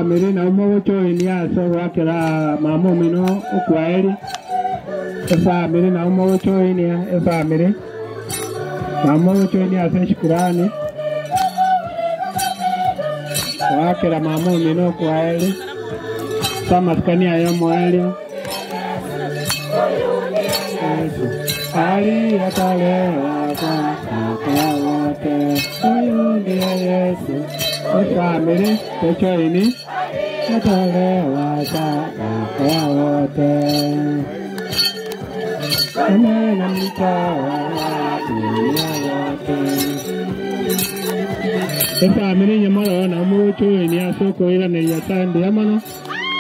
Efamily na umogochoinia ase gwakera mama omino okwaeri. Efamily na umogochoinia efamily na umogochoinia ase shukrani wakera mama omino okwaeri samaskani ayo moelio aliyetolewa kwa wote. Huyu ndiye Yesu. Efamily tochoini atolewa kwa wote. Amena mtawala dunia yote. Efamily nyamoro na umuchoini asoko ila ni yatandi amano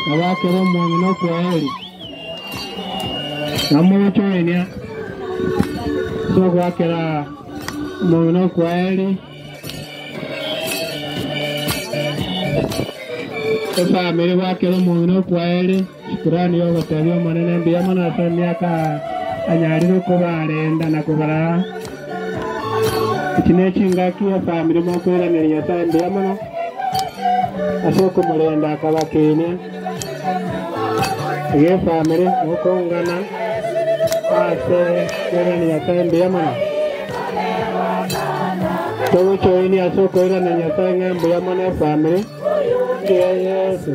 na wakero mwangino kwaheri. Na umuchoini soko wakera mwangino kwaheri. Efamily wakero mwangino kwaheri. Shukrani yogoterio manene mbuya mono ase emiaka anyarire kobarenda na kobara. Iki nechingaki efamily mokoiraneria Nyasaye mbuya mono ase okomorenda akabakenia. Iga efamily mokongana ase koiraneria Nyasaye mbuya mono. Togochoini ase okoiraneria Nyasaye ng'a mbuya mono efamily ndiye Yesu.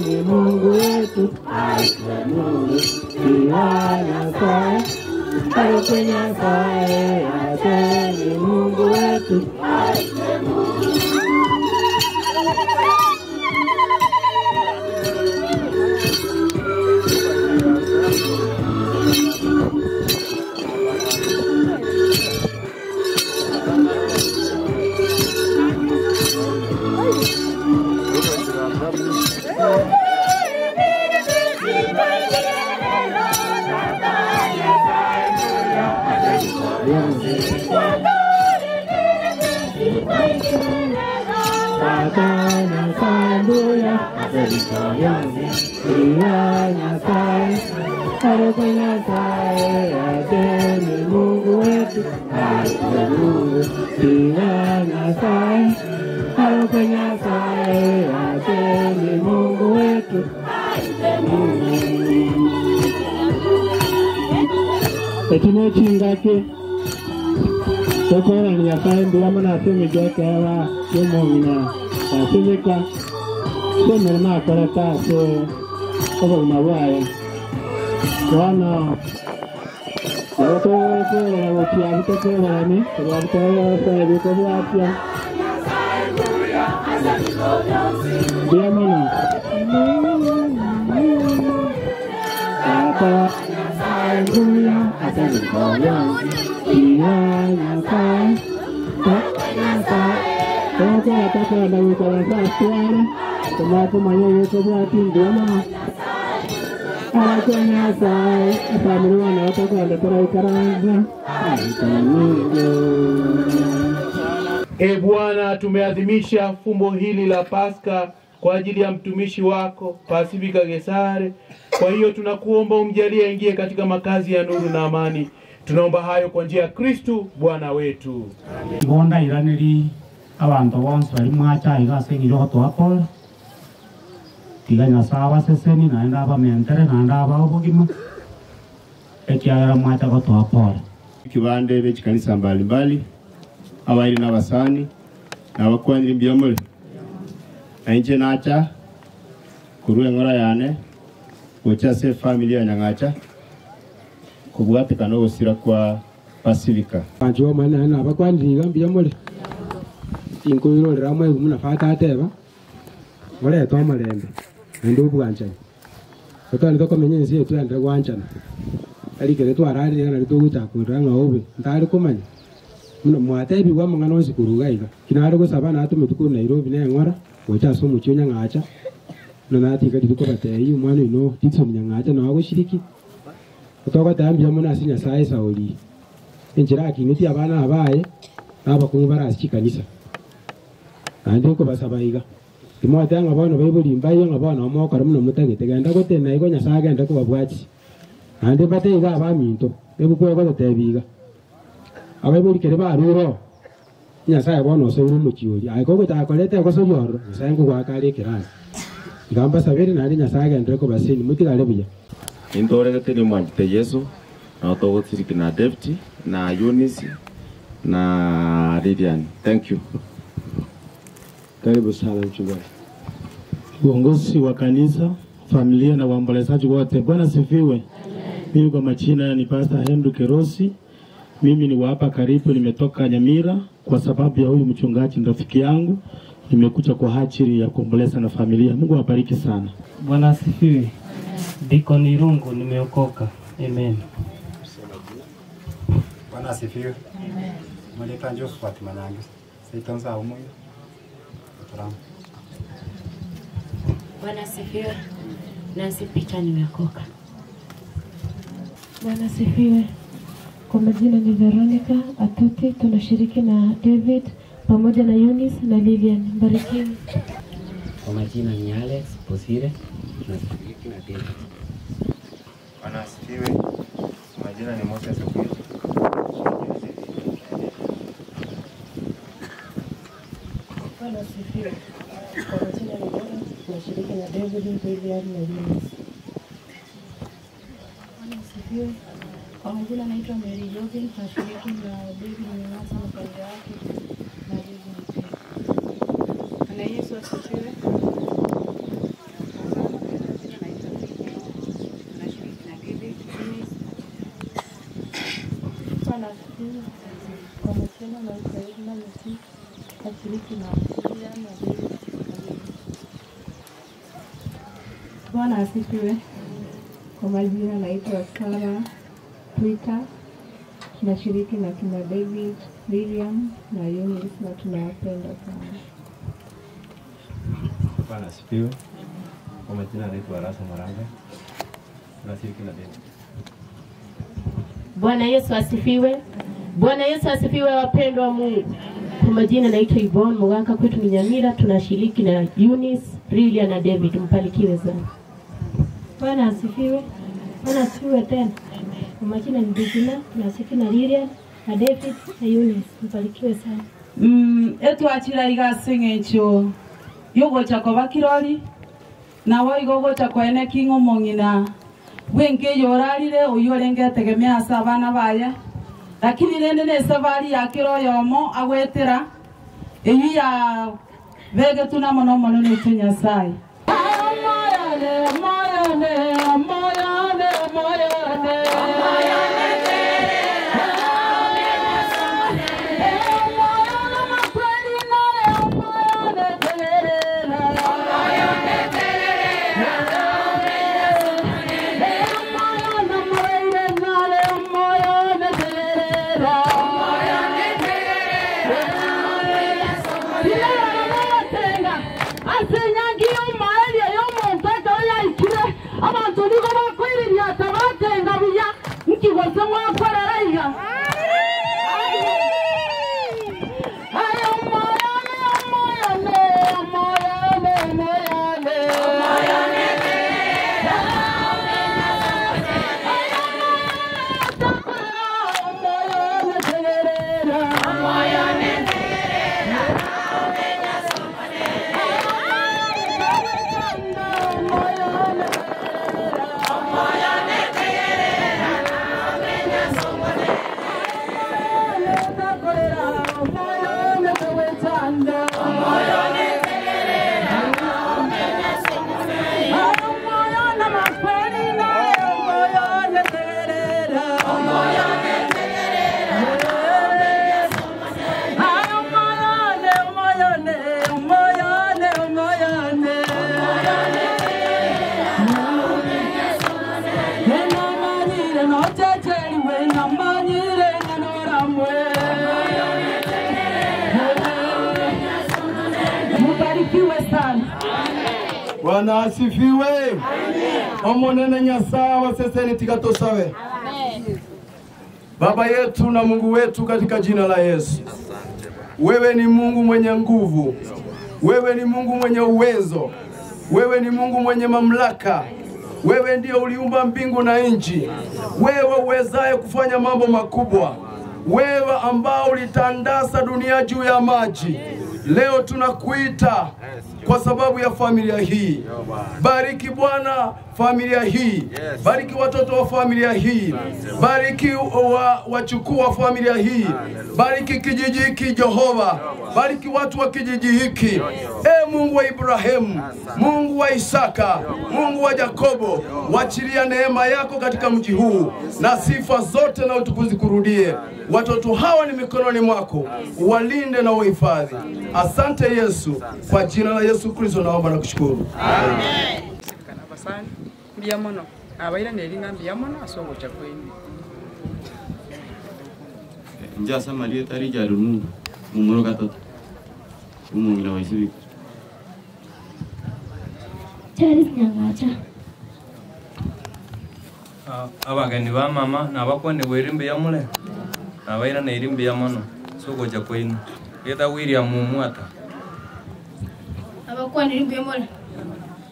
Ni Mungu wetu, Mungu ni Mungu wetu. Ekino chingaki tokora Nyasaye mbuya mono ase emegeka eba y'omong'ina asebeka ase emeremo akorete ase obogima bwaye. Bono nabo tokorera gochia abwo tokorerani tobwate bikobwatia mbuya mono. Tata E Bwana, tumeadhimisha fumbo hili la Pasaka kwa ajili ya mtumishi wako Pasifika Gesare. Kwa hiyo tunakuomba umjalie aingie katika makazi ya nuru na amani. Tunaomba hayo kwa njia ya Kristu Bwana wetu. Gonda iraneri abantu bonse bari mwacha igase ngiro to tiga Nyasaye abaseseni naende abamentere naende abaobogima ekiagera mwacha gotoa pole. Kibande bechikanisa mbalimbali Abairi n'abasani nabakwanira mbyomole nainche nacha kurue ngora yane gocha se family ya Nyang'acha kubwatikana ogosira kwa Pasifika banjo mana na bakwaniriga mbyomole inkoirorera mwe muna fata ateba muretwa amalembe ndi obwanchani otani tokomenya ensi yetu yandire gwanchana arikere twararire na rituguchakurira ng'aobe ntari kumanya muno mwatebi gwa mang'ana onsi kuruga iga kinare gosaba natume tuku Nairobi neng'ora gocha ase omochie Nyang'acha no natika rituko batei omwana oino Dickson Nyang'acha nagoshiriki otogotambia mono ase Nyasaye Sauli enchera akineti abana abaye nabakungu barase chikanisa naende nkobasaba iga timwatanga bono baibuli mbayo nga bono omokora muno mutagete genda gotena igo Nyasaye agende kobabwati naende bateiga abaminto ebukwe gotebiga abaibuli kere baruro Nyasaye bono osoire omochiori aye kogotakorete gosoyororo Nyasaye nkogwakare ekerasi ngamba sabere naende Nyasaye agendere kobaseni mutigare buya. Intoregete ni mwanjite Yesu na otogotsiriki na David na Eunice na Lilian. Thank you. Karibu sana mchungaji. Uongozi wa kanisa, familia na waombolezaji wote, Bwana sifiwe. Mimi kwa majina ni Pastor Henry Kerosi. Mimi ni wa hapa karibu, nimetoka Nyamira kwa sababu ya huyu mchungaji ni rafiki yangu. Nimekuja kwa ajili ya kuomboleza na familia. Mungu awabariki sana. Bwana asifiwe. Deacon Irungu, nimeokoka. Amen. Bwana asifiwe. Amen. Mwaleta Josephat Manyangi. Saitanza umoyo. Bwana asifiwe. Nancy Peter, nimeokoka. Bwana asifiwe. Kwa majina ni Veronica Atuti, tunashiriki na David pamoja na Eunice na Lilian. Barikiwe. Kwa majina ni Alex Bosire, tunashiriki na David. Bwana asifiwe. Kwa majina ni Moses Okwiri. Bwana asifiwe. Kwa majina ni Dora, tunashiriki na David, Lilian na Eunice. Bwana asifiwe. Kwa majina naitwa Mary Jovin, tunashiriki na David Nyang'acha na familia yake na Lilian pia. Bwana Yesu asifiwe. Tunashiriki na David, Eunice. Bwana asifiwe. Kwa majina naitwa Edna Miti, tunashiriki na Lilian na David. Bwana asifiwe. Kwa majina naitwa Sara Twitter, tunashiriki na kina David, Lilian na Eunice na tunawapenda sana. Bwana asifiwe. Kwa majina naitwa Rasa Maranga, tunashiriki na David. Bwana Yesu asifiwe. Bwana Yesu asifiwe, wapendwa wa Mungu. Kwa majina naitwa Yvonne Mugaka, kwetu ni Nyamira, tunashiriki na Eunice, Lilian na David. Mbarikiwe sana. Bwana asifiwe. Bwana asifiwe tena. Kwa majina ni Dina, tunashiriki na Lilian na David na Eunice. Mbarikiwe sana. Etwachira igaseng'echo yogocha koba kirori nawo igogocha kwene king'o mong'ina bwenke yorarire oyo orenge tegemea ase abana baya lakini rende ne safari ya kiro yomo agwetera eyu ya begetu na mono mono netu Nyasaye. Moyane moyane moyane moyane Asenyangi yo maeli yo montaka ya ikira. Bwana asifiwe. Omonene Nyasaye seseni tikatosawe. Amen. Baba yetu na Mungu wetu katika jina la Yesu. Wewe ni Mungu mwenye nguvu. Wewe ni Mungu mwenye uwezo. Wewe ni Mungu mwenye mamlaka. Wewe ndiye uliumba mbingu na nchi. Wewe uwezaye kufanya mambo makubwa. Wewe ambao ulitandaza dunia juu ya maji. Leo tunakuita kwa sababu ya familia hii. Bariki Bwana familia hii. Bariki watoto wa familia hii. Bariki wachukuu wa familia hii. Bariki kijiji hiki Jehova. Bariki watu wa kijiji hiki. E Mungu wa Ibrahimu, Mungu wa Isaka, Mungu wa Yakobo, wachilia neema yako katika mji huu, na sifa zote na utukuzi kurudie. Watoto hawa ni mikononi mwako, walinde na uhifadhi. Asante Yesu, kwa jina la Yesu Kristo naomba na kushukuru. Amen. Mbiamono abaira nelinga mbiamono asongo chakweni. Njasa Maria tarija runu mumuro gatatu umungina waisibi. Charles Nyangacha. Abageni ba mama nabakwane bwerimbe yamule abaira nerimbe yamono soko chakweni. Eta William Mumwata. Abakwane rimbe yamule.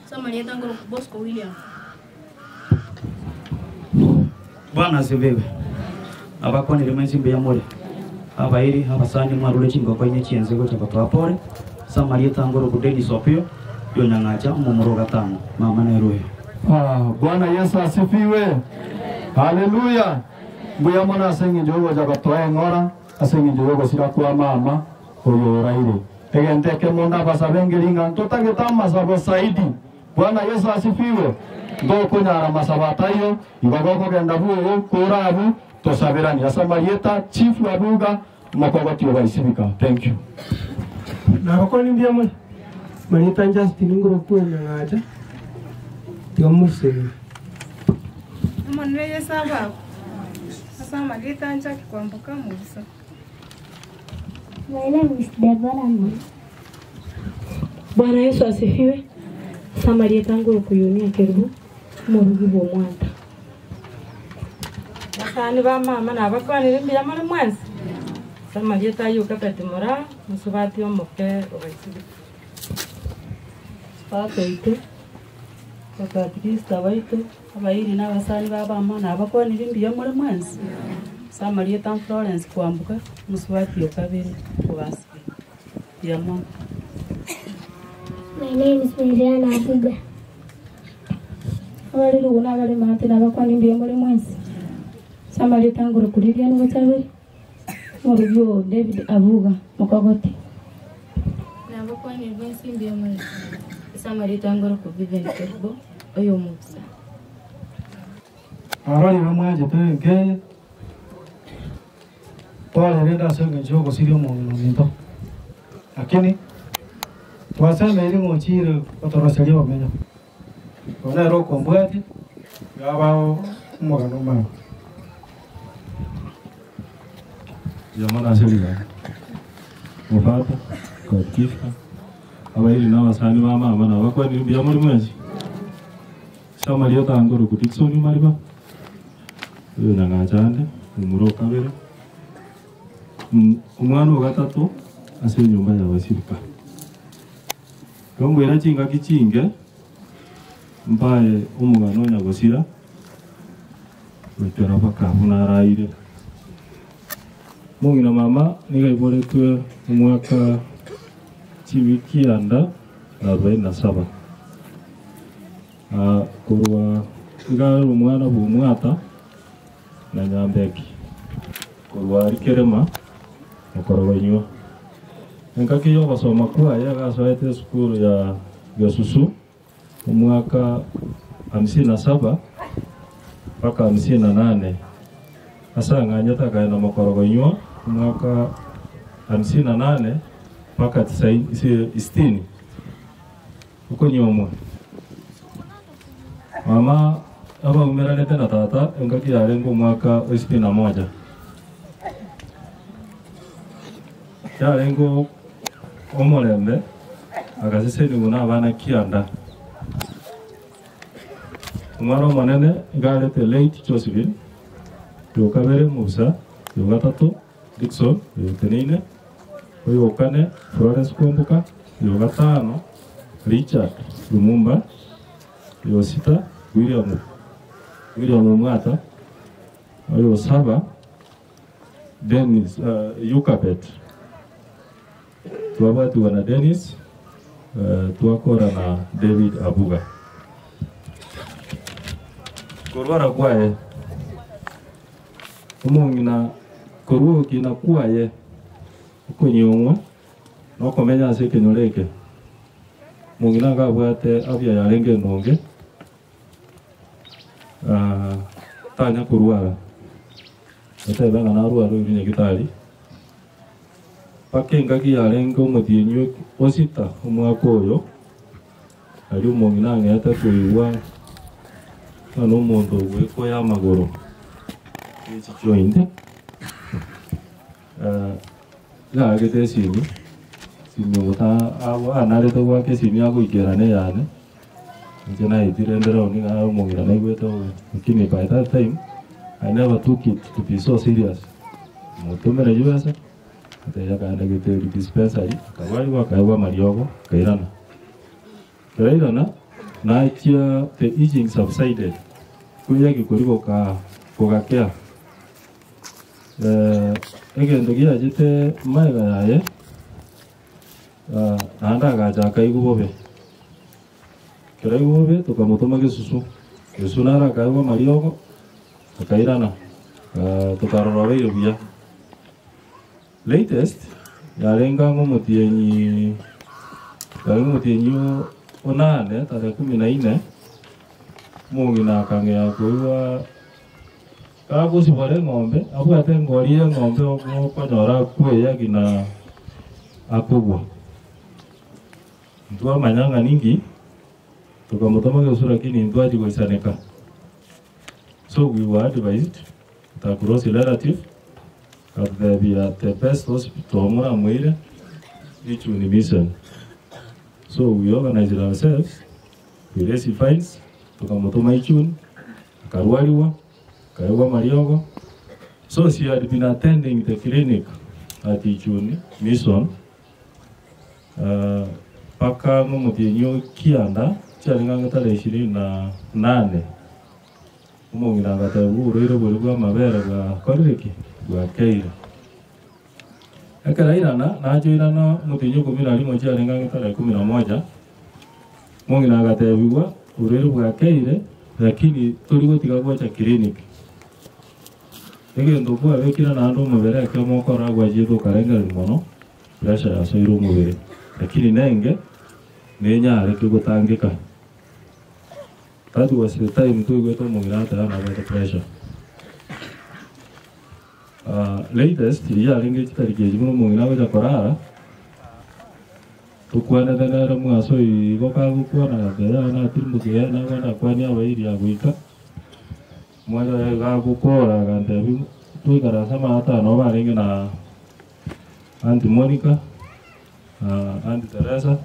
Samaria tangoro Bosco William. Bwana asifiwe. Abakwane rimbe yamule. Abairi abasani mwarule chingo kwa inye chienze gocha kwa pore. Samaria tangoro kudeni sopio. Yonyangacha mumuro gatano. Mama neruwe. Bwana Yesu asifiwe. Haleluya. Mbuya mwana asengi njogo jagotoe ngora asengi njogo sira kwa mama oyoraire. Egenteke mona basabengelinga ntotageta masabo saidi. Bwana Yesu asifiwe. Ndoko nyara masabatayo ibagoko genda buo korabu tosabirani asamarieta chief wa buga makogoti obaisibika. Thank you. Nabakoni mbiamwe. Manita Justin ngoro kuenyangacha. Tiomuse. Amonere Yesu ababo. Asamarieta njaki kwambuka musa. My name is Deborah. Bwana Yesu asifiwe. Samaria tangu kuyunia kerubu murugi bo mwanta. Basani ba mama nabakwanire mbiya muri mwensi. Samaria tayuka petimora musubati omoke obaisibi. Pato bakatikista baitu abairi n'abasani babama nabakwanire mbiya muri mwensi. Samaria tan Florence kwambuka musubati okabiri kubasi. Yamo. My name is Mariana Abuga. Abali ruguna abali mahati nabakwani mbiya muri mwensi. Samaria tanguru kuliria n'ubutabiri. Murugyo David Abuga mukogoti. Nabakwani mwensi mbiya muri. Samaria tanguru ku Vivian Kerbo oyo musa. Arali bamwaje tenge. Pale nenda senga njogo sirio mu minto. Lakini twasema ili ngochire otoroselia bamenya. Ona roko mbwati yabao umugano mawo. Jamana aseliga. Mufata kotifa. Abairi n'abasani ba mama nabakwani mbiya muri mwezi. Samaria tangoro ku Dickson Mariba. Uyu nangachande umuro kabere. Umwana wa gatatu ase nyumba ya basirika. Kongwera chinga kichinge mbaye umugano nyagosira wetera bakabuna raire. Mungina mama niga iboretwe umwaka chiwikianda na 47. Korwa iga umwana bumwata na nyambeki. Korwa rikerema mukorowenywa. Nkaki yo basoma kwa ya gasoete sukuru ya Gasusu umwaka 57 mpaka 58. Asanga nyata na mukorowenywa umwaka 58 mpaka 60. Uko nyomwe. Mama aba umeranete na tata ngaki yarengo umwaka 61. Yarengo omorembe agaseseni guna abana kianda. Omwana omonene igarete late Josephine, yokabere Musa, yogatatu Dickson, yoteneine, oyokane Florence Kwamboka, yogatano Richard Lumumba, yosita William Mwata, oyosaba Dennis Yukabet. Twabatiwa na Dennis, twakora na David Abuga. Korwara kwaye omong'ina korwokina kwaye okonyong'wa nokomenya ase ekenyoro eke mong'ina ngabwate afya yarenge enonge tanya korwara otebe ng'a narwara oire nyagitari paka engaki yarenge omothienyi osita omwaka oyo ari omong'ina ang'ete koigwa ng'a omonto ogwekoya amagoro echijoint gagete esimi simi ogota anarete gwaka esimi agoikerana eyane inche naetire ndero niga omong'ina naigwete obe lakini by that time I never took it to be so serious. Mutumire USA ateja kaenda gete dispensary akawaiwa akaigwa mariogo kairana kairana nachia the itching subsided kuya gikori goka gogakea egento giachete maega yaye naende agacha akaigwa bobe kero aigwa bobe tokamotoma gesusu gesusu naro akaigwa mariogo akairana tokarora beire buya latest yarenga ng'omothienyi yarenga onane tarehe 14 mong'ina akang'ea koigwa kagosibora eng'ombe abwate engori ya eng'ombe okonyora kweyagi na akogwa ntwamanya ng'a ninki tokamotoma gesusu lakini ntwachi goisaneka. So we were advised that close relative that there be at the best hospital Muramwire, which we mission. So we organized ourselves, we raised funds, tukamotoma Ichuni, akarwariwa, akaigwa mariogo. So she had been attending the clinic at Ichuni Mission. Paka ng'omothienyi kianda chiareng'ang'e tarehe 28 omong'ina agateba oborwaire bori bwa amabere bwakorire ki bwakeire ekero airana nachoirana omotienyi 11 chiarenge tarehe 11 omong'ina agatebigwa oborwaire bwakeire lakini tori gotiga gocha clinic egento kwabekire naende omobere eke mokora gwachete okarengereria mono pressure yasoire omobere lakini nenge nenyareke gotangeka. That was the time to get omong'ina pressure. Latest, yarenge chitariki echimo omong'ina gocha korara tukwanete nere mwaso igo kagokwana gateba natirimukiya nagenda kwania abairi agoika mwana gagokora agantebi twikara ase amatano barenge na Auntie Monica, Auntie Teresa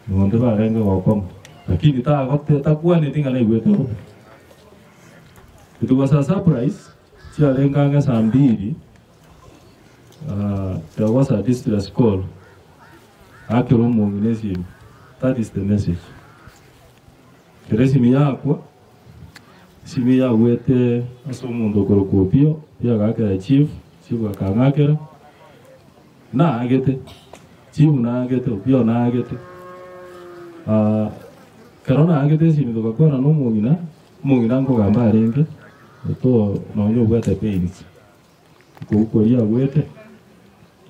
nonde barenge gokoma lakini takwanete ng'a naigwete bobe. It was a surprise chiarenganga saa 2 there was a distress call akero omong'ina esimi. That is the message. Kero esimi yakwa esimi yagwete ase omonto okorokwa Opio yagakera chief chief akang'akera naagete chief naagete Opio naagete kero naagete esimi togakwana na omong'ina omong'ina nkogamba arenge oto nonya obwate pains koria agwete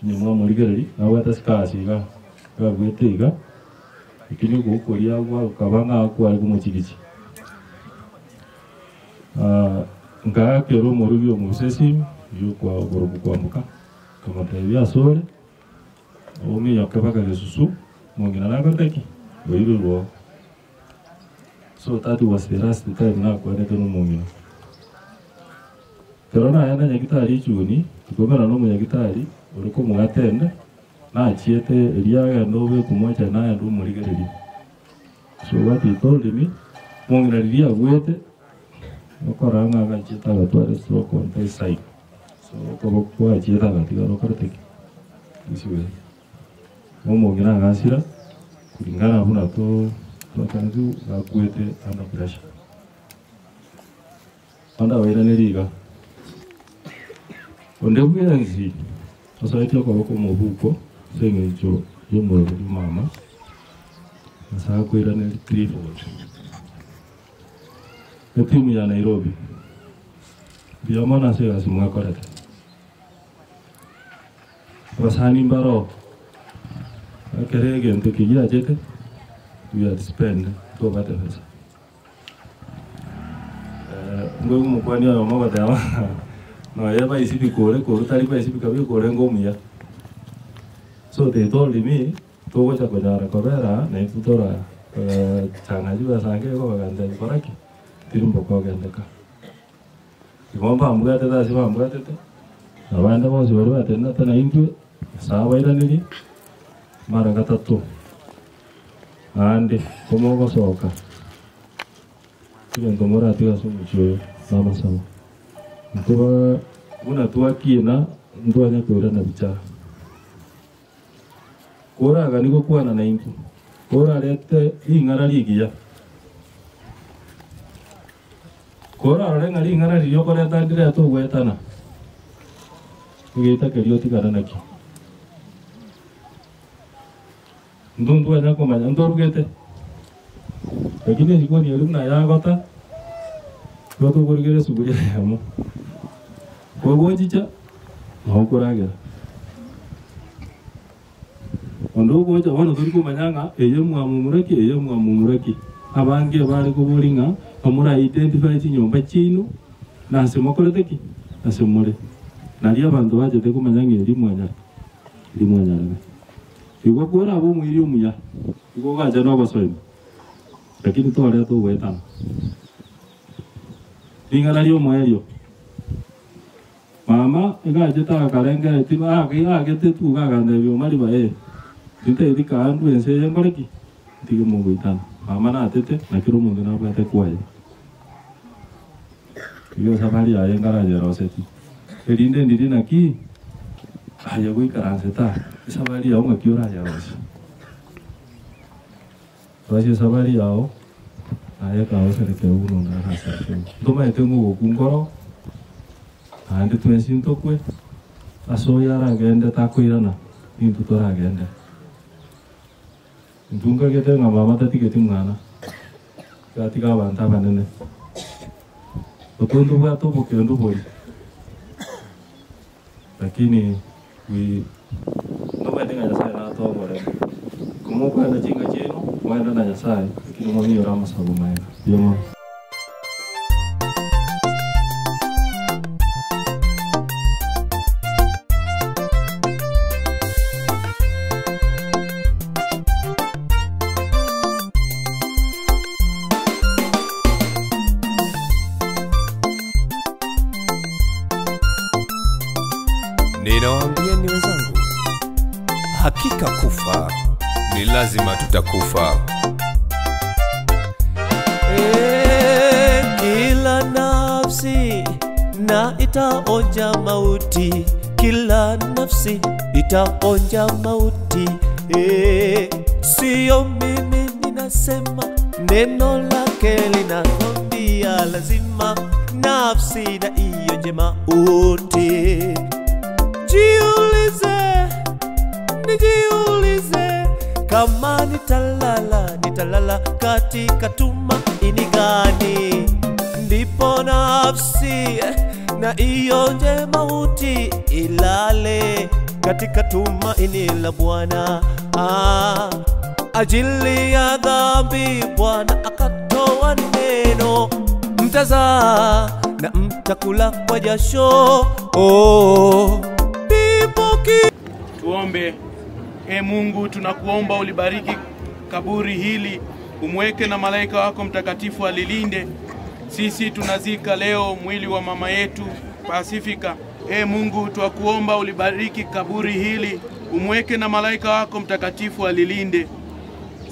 nyuma omorigereri abwate scars iga agwete iga lakini gokoria gwa ng'a kwari komochigichi ngakero omorugi omosesimi yokwa ogorobu kwambuka kamotebia asore ominyoke mpaka gesusu mong'ina nakorete ki oirwe. So that was the last time nakwanete na omong'ina. Kero naenda nyagitari Ichuni tukomera na omonyagitari ori komogatende nachiete eria agenda obe komocha naenda omorigereria. So what he told me Mong'ina riria agwete okora ng'a agachiete agatwara stroke on the side. So okobo kwachiete agatiga rokorete ki isiwe. Omong'ina agasira kulingana buna to twatanzu gakwete under pressure. Anda wairaneriga. Onde bwenzi asaiti okoboko mobuko seng'encho y'omorobori mama nasa kwiraneri threefold. Etimu ya Nairobi biamana se gasi mwakorete abasani mbaro akere egento kigiachete we had spend tobate pesa ngo mukwani oyo mogoteba no yeba isibi kore kore tari pa isibi kabi kore ngomuya. So they told me togocha konyara kobera na itutora changaji basange ko baganda koraki tirimbo kogendeka. Igomba ambwate ta siba ambwate te. Abanda bose bari batenda tana intwe sabaira nili mara gatatu. Ande komo gosoka. Tugendo morati gasomucho sama sama. Ntuba buna tuakina ndwanya kwirana bicara. Koraga niko kwana na intu. Kora rete ing'ara rigiya. Kora rore ng'ari ing'ara riyo koreta ndire tugwetana. Tugita kerio tigana naki. Ndundu anya komanya ndorugete. Lakini jikoni elumna yagota. Twatugorigere suguria yamo. Koguo chicha no kuragera. Ondo gocha bono turi kumanya ng'a eye mwamumuraki eye mwamumuraki. Abange bari kuburinga bamura identify chinyomba chinu nase mokorete ki nase more. Nari abantu bajete kumanya ng'a eri mwanya eri mwanya. Igo kora abo mwiri omuya. Igo gacha no gosoima. Lakini tore tugwetana. Ring'ana ria omwerio. Mama egachete akarengere tiba agete tugaganda ebyoma riba ntethi kaandu ense yenkoreki ntige mogoitana. Mama natete nakiro omonto nabwate kwaye. Iyo safari yaye ngarajeroseti. Erinde ndiri naki aye goikaranse ta esafari yao ng'aki orayerosia. Twasie safari yao aye kaosereke uno ngarasake. Ntomaete ng'ogoku nkoro ande twensi ntokwe asoya aragende takwirana nintu toragende. Ntungagete ng'a mama tatigeti mwana gatiga abantu abanene otundu bwato bokendo bori lakini we ntomaete ng'a Nyasaye natongore komokwenda chinga chino mwenda na Nyasaye lakini mwamiora amasabo maega yomo. Ninawaambieni wenzangu, hakika kufa ni lazima tutakufa. Kila nafsi na itaonja mauti, kila nafsi itaonja mauti. Sio mimi ninasema, neno lake linatuambia lazima nafsi na ionje mauti. Jiulize, nijiulize, kama nitalala, nitalala katika tumaini gani? Ndipo nafsi na ionje mauti, ilale katika tumaini la Bwana. Ajili ya dhambi Bwana akatoa neno, mtazaa na mtakula kwa jasho. Tuombe. E Mungu, tunakuomba ulibariki kaburi hili, umweke na malaika wako mtakatifu alilinde. Sisi tunazika leo mwili wa mama yetu Pasifika. E Mungu, tunakuomba ulibariki kaburi hili, umweke na malaika wako mtakatifu alilinde.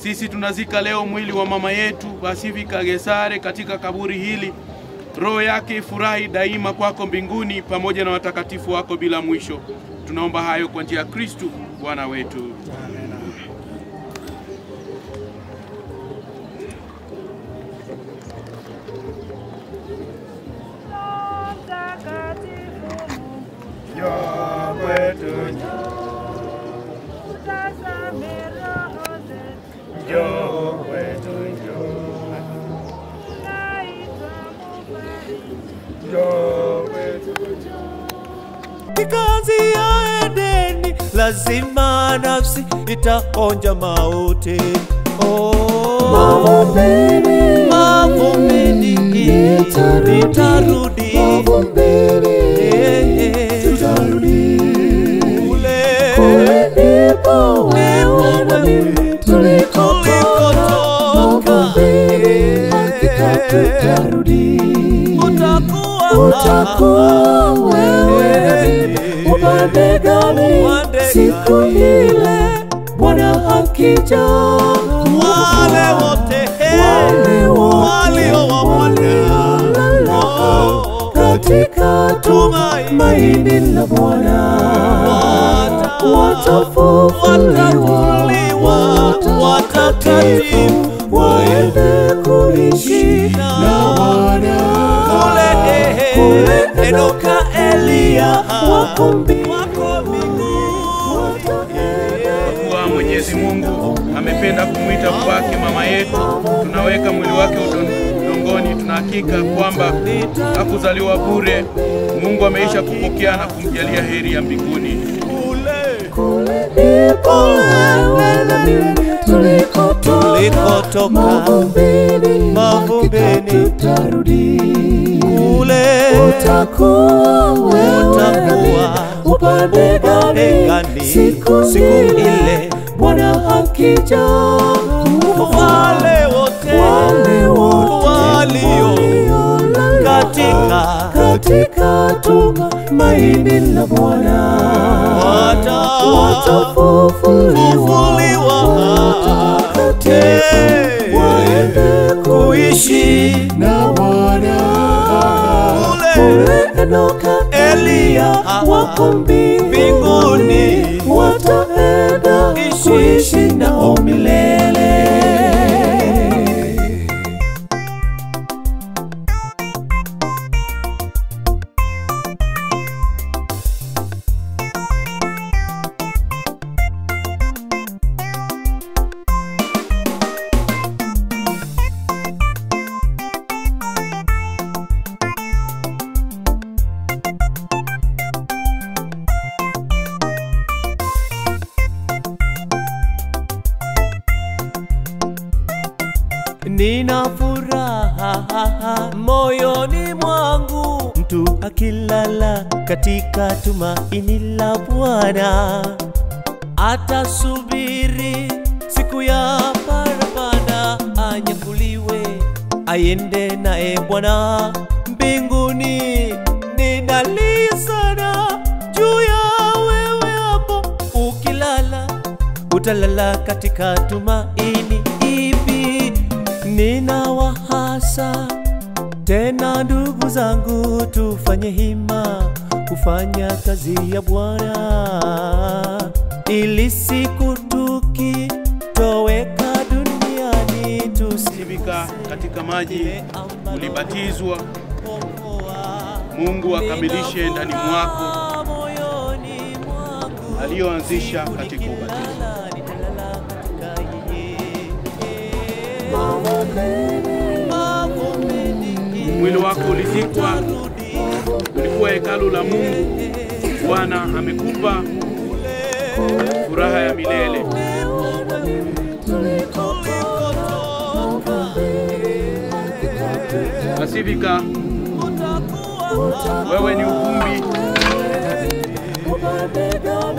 Sisi tunazika leo mwili wa mama yetu Pasifika Gesare katika kaburi hili. Roho yake ifurahi daima kwako mbinguni pamoja na watakatifu wako bila mwisho. Tunaomba hayo kwa njia ya Kristu Bwana wetu. Amen. Kazi ya Edeni lazima nafsi itaonja mauti. Oh, mavumbini, mavumbini nitarudi, mavumbini tutarudi, kule ndipo wewe na mimi tulikotoka. Mavumbini hakika tutarudi, utakuwa wewe na mimi upande gani siku ile Bwana akija? Wale wote waliolala katika tumaini la Bwana watafufuliwa, watakatifu waende kuishi na Bwana. Kule Enoka, Elia wako mbinguni. Kwa Mwenyezi Mungu amependa kumwita kwake mama yetu, tunaweka mwili wake udongoni. Tunahakika kwamba hakuzaliwa bure. Mungu ameisha kupokea na kumjalia heri ya mbinguni. Kule ndipo wewe na mimi tulikotoka, mavumbini hakika tutarudi. Kule utakuwa wewe na mimi upande gani siku ile Bwana akija? Wale wote walio katika tumaini la Bwana watafufuliwa, watakatifu waende kuishi na Bwana. Kule Enoka, Elia wako mbinguni, wataenda kuishi nao milele. Nina furaha moyoni mwangu, mtu akilala katika tumaini la Bwana atasubiri siku ya parapanda, anyakuliwe aende naye Bwana mbinguni. Ninalia sana juu ya wewe hapo ukilala, utalala katika tumaini ipi? Nina wahasa tena ndugu zangu, tufanye hima kufanya kazi ya Bwana, ili siku tukitoweka duniani tusivika katika maji ulibatizwa. Mungu akamilishe ndani mwako aliyoanzisha katika ubatizo. Mwili wako ulizikwa, ulikuwa hekalu la Mungu. Bwana amekupa furaha ya milele. Pasifika, wewe ni uvumbi,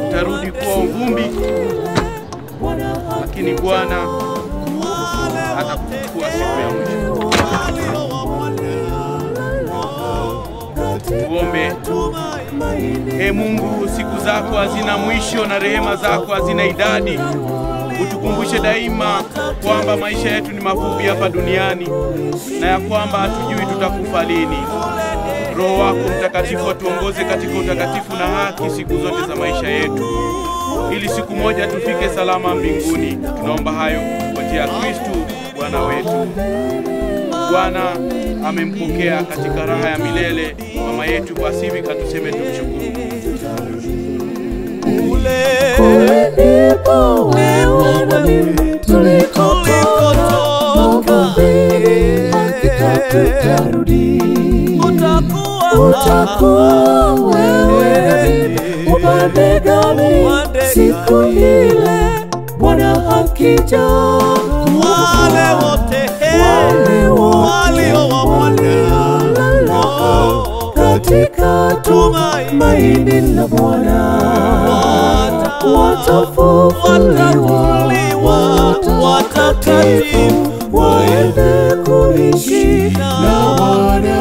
utarudi kuwa uvumbi, lakini Bwana atakuchukua siku ya mwisho. Tuombe. Ee Mungu, siku zako hazina mwisho na rehema zako hazina idadi. Utukumbushe daima kwamba maisha yetu ni mafupi hapa duniani na ya kwamba hatujui tutakufa lini. Roho wako Mtakatifu atuongoze katika utakatifu na haki siku zote za maisha yetu, ili siku moja tufike salama mbinguni. Tunaomba hayo kwa njia ya Kristo Bwana wetu. Bwana amempokea katika raha ya milele mama yetu Basivika, tuseme tumshukuru. Kule ndipo wewe na mimi tulikotoka, mavumbini hakika tutarudi. Utakuwa wewe na mimi upande gani siku ile Bwana akija? Wale wote waliolala katika tumaini la Bwana watafufuliwa, watakatifu waende kuishi na Bwana.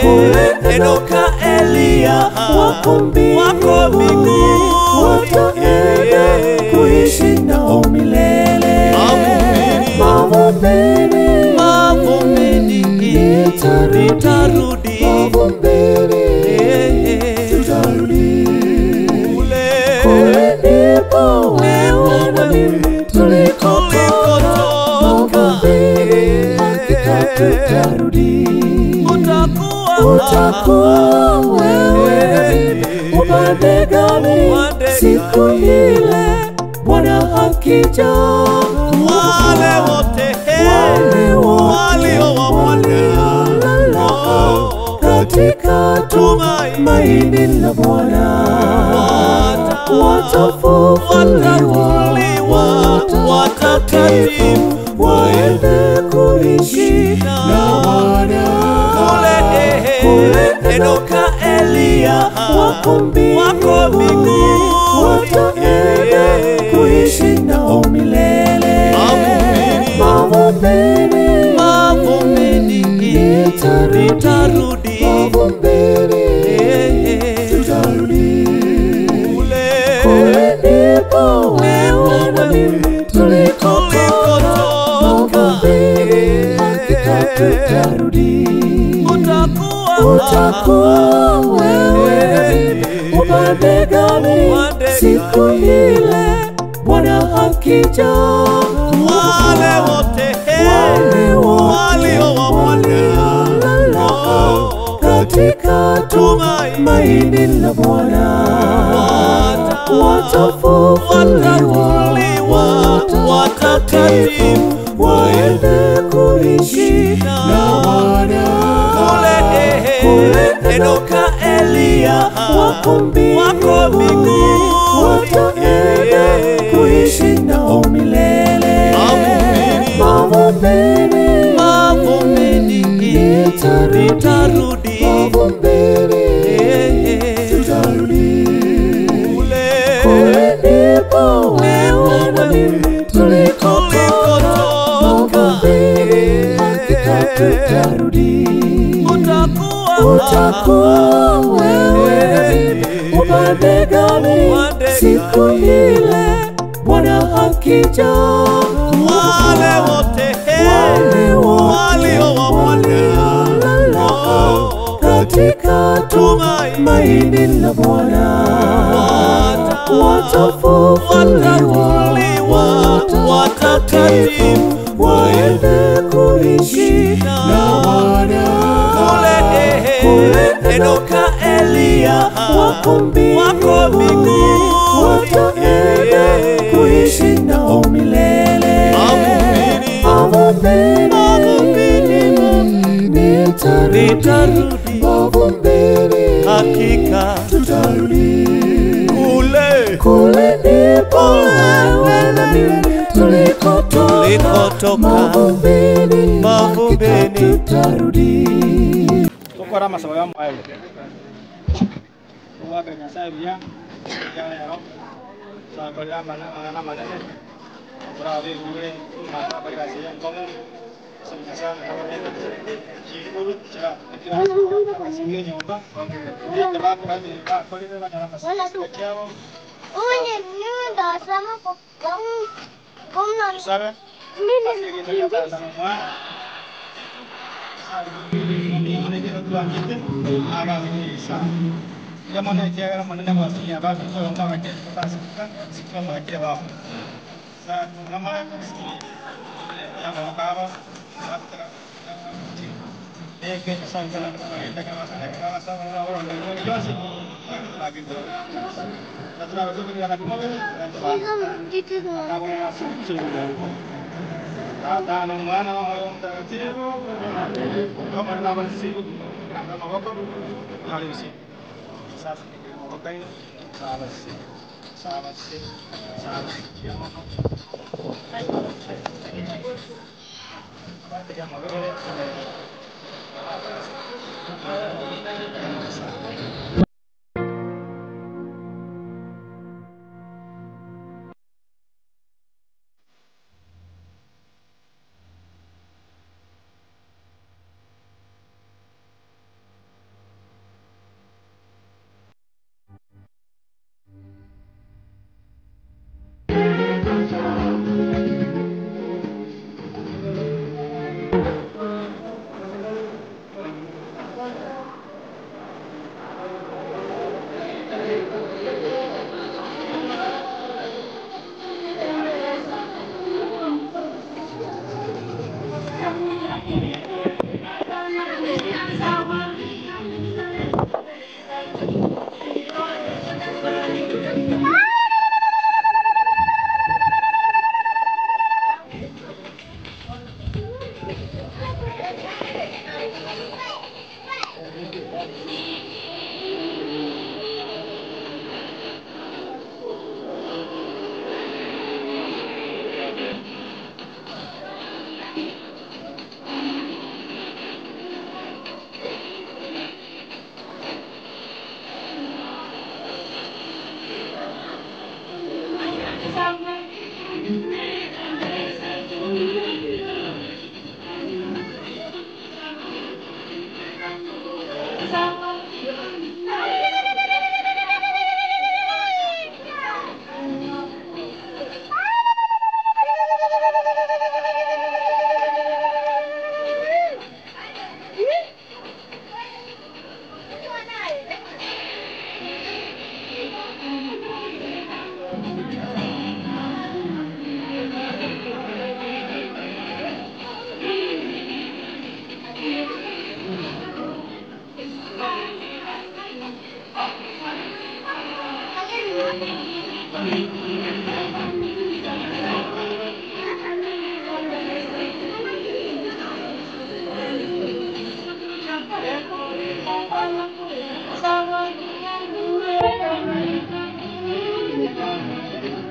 Kule Enoka, Elia wako mbinguni, wataenda kuishi nao milele. Mavumbini, mavumbini nitarudi, mavumbini tutarudi. Kule ndipo wewe na mimi tulikotoka, mavumbini hakika tutarudi. Utakuwa wewe na mimi upande gani siku ile Bwana akija? Wale wote waliolala katika tumaini la Bwana watafufuliwa, watakatifu waende kuishi na Bwana. Kule Enoka, Elia wako mbinguni, wataenda kuishi nao milele. Mavumbini, mavumbini nitarudi, mavumbini tutarudi. Kule ndipo wewe na mimi tulikotoka, mavumbini hakika tutarudi. Utakuwa wewe na mimi upande gani siku ile Bwana akija? Wale wote waliolala katika tumaini la Bwana watafufuliwa, watakatifu waende kuishi na Bwana. Kule Enoka, Elia wako mbinguni, wataenda kuishi nao milele. Mavumbini, mavumbini nitarudi, mavumbini tutarudi. Kule ndipo wewe na mimi tulikotoka, mavumbini hakika tutarudi. Utakuwa wewe na mimi upande gani siku ile Bwana akija? Wale wote waliolala katika tumaini la Bwana watafufuliwa, watakatifu waende kuishi na Bwana. Kule Enoka, Elia wako mbinguni, wataenda kuishi nao milele. Mavumbini, nitarudi, mavumbini hakika tutarudi. Kule ndipo wewe na mimi tulikotoka, mavumbini hakika tutarudi. Tukora masaba ya mwayo Uwaga nyasaye buya ya yaro sakolya mana mana manene ura bigure mata bakasi ya nkomo nyasaye kabene chikuru cha kira nyumba ndi bakora bakora banyara masaba kyabo Thank you.